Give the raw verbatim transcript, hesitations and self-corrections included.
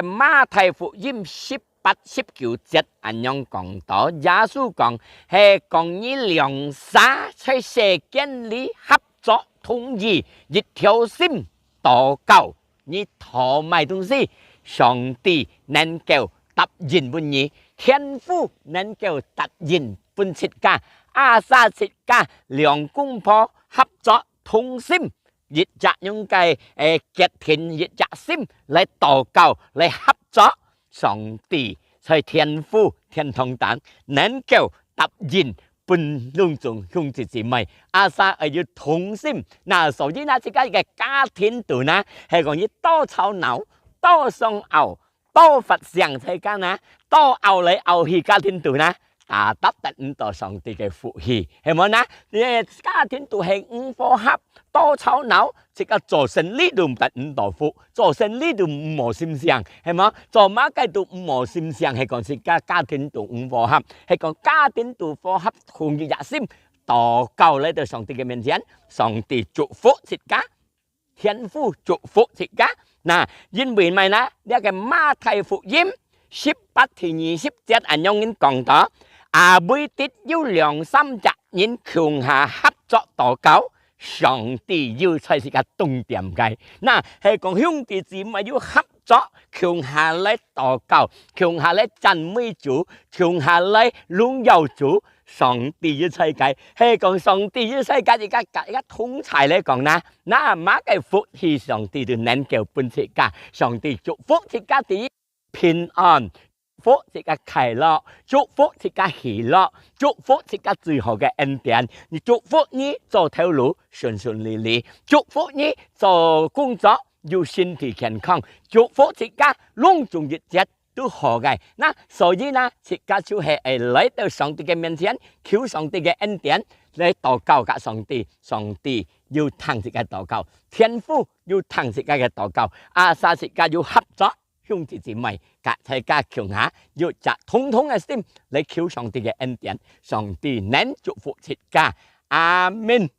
馬太福音十八、十九節恁樣講到，耶穌講，係講你兩儕在世間裡合作同意，一條心禱告，你討麼東西，上帝能夠答應分你，天父能夠答應分自家。啊，儕自家兩公婆合作同心，一隻用个，誒，決定，一隻心來禱告，來合作，上帝在天父天堂頂能夠答應分攏總兄弟姊妹。啊，儕愛有同心，那所以呢，自家一個家庭肚呢，係講你多吵鬧、多相拗、多發性在該呢，多拗來拗去家庭肚呢，打打得毋到上帝个福氣，係無呢？你个家庭肚係毋和合，多吵鬧，自家做生理都得毋到福，做生理都無心情，係無？做麼个都無心情，係講自家家庭肚毋和合，係講家庭肚和合，同一隻心，禱告來到上帝个面前，上帝祝福自家。 天父祝福自家。那，因為麼个呢？這個馬太福音十八第二十節恁樣講到，啊，每日有兩三隻人共下合作禱告，上帝有在自家當中个。那，係講兄弟姊妹有合作，共下來禱告，共下來讚美主，共下來榮耀主， 上帝有在該，係講上帝有在該，一個，一個同在來講呢，那麼个福氣上帝就能夠分自家。上帝祝福自家第一平安，祝福自家快樂，祝福自家喜樂，祝福自家最好个恩典。你祝福你做頭路順順利利，祝福你做工作有身體健康，祝福自家攏總一切 都好个。那所以呢，自家就係愛來到上帝个面前，求上帝个恩典，來禱告佮上帝，上帝有聽自家禱告，天父有聽自家个禱告，啊，儕自家有合作，兄弟姊妹，佮大家共下有隻同同个心來求上帝个恩典，上帝能祝福自家。阿門。